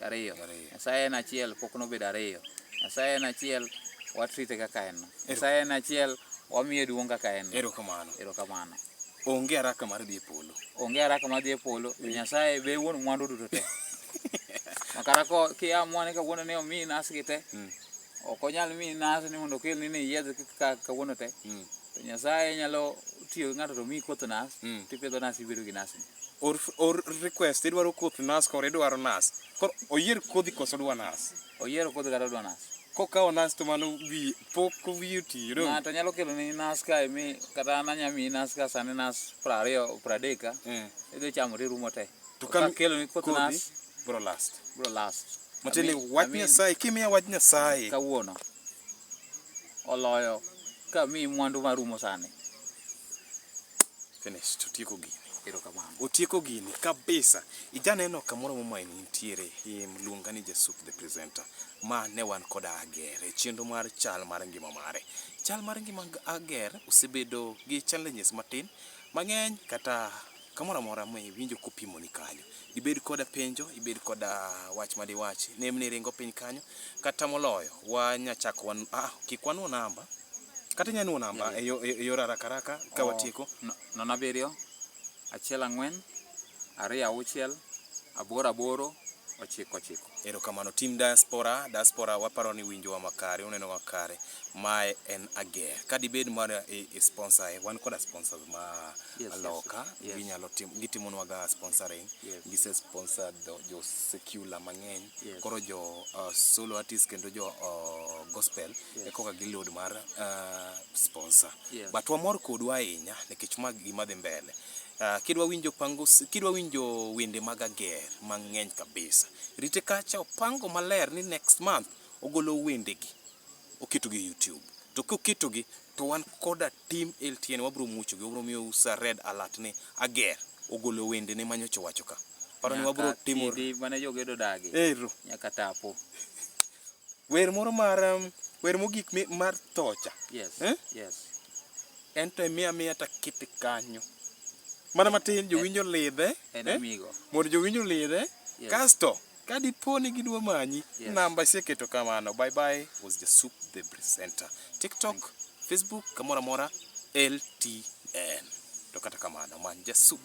ariyo. Nyasaye en achiel, pok nobedo ariyo. Nyasaye en achiel, watrite kaka en. Nyasaye en achiel, wamiye duong' kaka en. Erokamano. Erokamano. Onge haraka mar dhi e polo. Onge haraka mar dhi e polo. Nyasaye be wuon mwandu duto te. Makata ko kiamua ni kawuono ni omiyi nas gi te, ok onyal miyi nas ni mondo okelni ni iyiedh ka kawuono te. To Nyasaye nyalo tiyo gi ng'ato to miyi koth nas, tipidho nas ibedo gi nas ni. Or, or request idwaro koth nas koro idwaro nas. Koro oyier kodhi koso odwa nas. Oyiero kodhi kata odwa nas. Kokawo nas to mano wi pok wiye otiyo. dong'. Ng'ato nyalo kelo ni nas kae mi kata an anya miyi nas ka sani nas 20 30 ka. Idhi chamo tirumo te. To To ka ka kelo ni koth kodhi, nas bro last. bro last. Matiende ni Ami- wach ami- Nyasaye, kimiya wach Nyasaye. Kawuono oloyo ka miyi mwandu marumo sani. Finished. Otieko gini. Erokamano. Otieko gini kabisa. Ijaneno kamoro momaini nitiere luonga ni Jasup the presenter. Ma ne wan koda Ager e chenro mar chal mar ngima mare. Chal mar ngima Ager osebedo gi challenges matin mang'eny kata kamoro amora ma iwinjo kopimoni kanyo. Dibed koda penjo, ibed koda wach madiwach, nemni ringo piny kanyo kata moloyo wanya chako wan, kik wanwo namba. Kata inya nuo namba e yor haraka haraka ka watieko. 07 14 26 88 99. Erokamano team diaspora, diaspora waparo ni winjowa makare, uneno makare. Mae en Ager. Ka dibed mar e sponsor e, wan koda sponsors ma loka, ginyalo timo, gitimonwa ga sponsoring. Gise sponsor jo secular mang'eny. Koro jo solo artist kendo jo gospel e koka giload mar sponsor. But wamor kodu ahinya nikech ma gima dhi mbele. Kidwa winjo pango, kidwa winjo wende mag Ager mang'eny kabisa. Rite kacha opango maler ni next month ogolo wendegi oketogi e YouTube. To koketogi to wan koda team LTN wabro muchogi, wabro miyou sa red alert ni Ager ogolo wendene manyocha owacho ka. Paro ni wabro timo Kidi mane jogedo dagi. Ero. Nyaka tapo. Wer moro mar wer mogik mar thocha. Yes. Eh? Yes. En to imiya miya takete kanyo. Mana matin jowinjo lidhe. En amigo. Mondo jowinjo lidhe. Yes. Kasto ka dipo ni gidwa manyi, Yes. namba iseketo kamano. Bye bye was Jasup the presenter. TikTok, Facebook, kamoro amora LTN. To kata kamano many Jasup.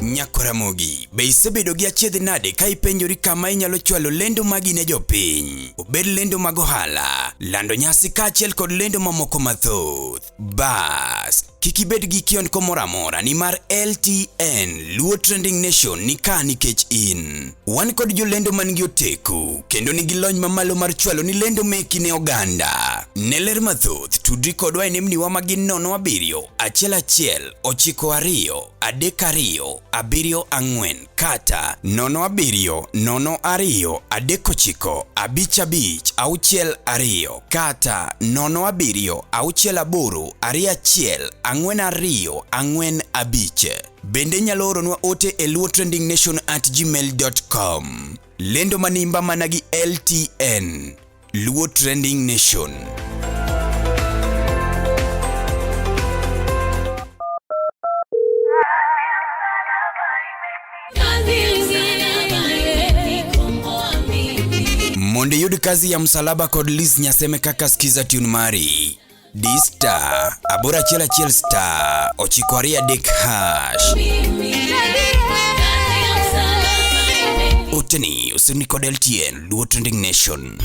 Nyakoramogi, be isebedo gi achiedh nade ka ipenjori kama inyalo chwalo lendo magi ne jopiny? Obed lendo mag ohala, lando nyasi kaachiel kod lendo mamoko mathoth. Bas, kik ibed gi kiondko moro amora nimar LTN Luo Trending Nation ni ka nikech in. Wan kod jolendo man gi oteku kendo nigi lony mamalo mar chwalo ni lendo meki ne oganda. Ne ler mathoth, tudri kodwa e nembniwa ma gin 07 11 92 32 74 kata 07 02 39 55 62 kata 07 68 21 42 45. Bende inyalo oronwa ote e luotrendingnation@gmail.com. Lendo manimba mana gi LTN, Luo Trending Nation. Mondo iyud kazi ya msalaba kod Liz Nyaseme kaka skiza tune mari. D star 811 star 923 hash. Oteni usirni kod LTN Luo Trending Nation.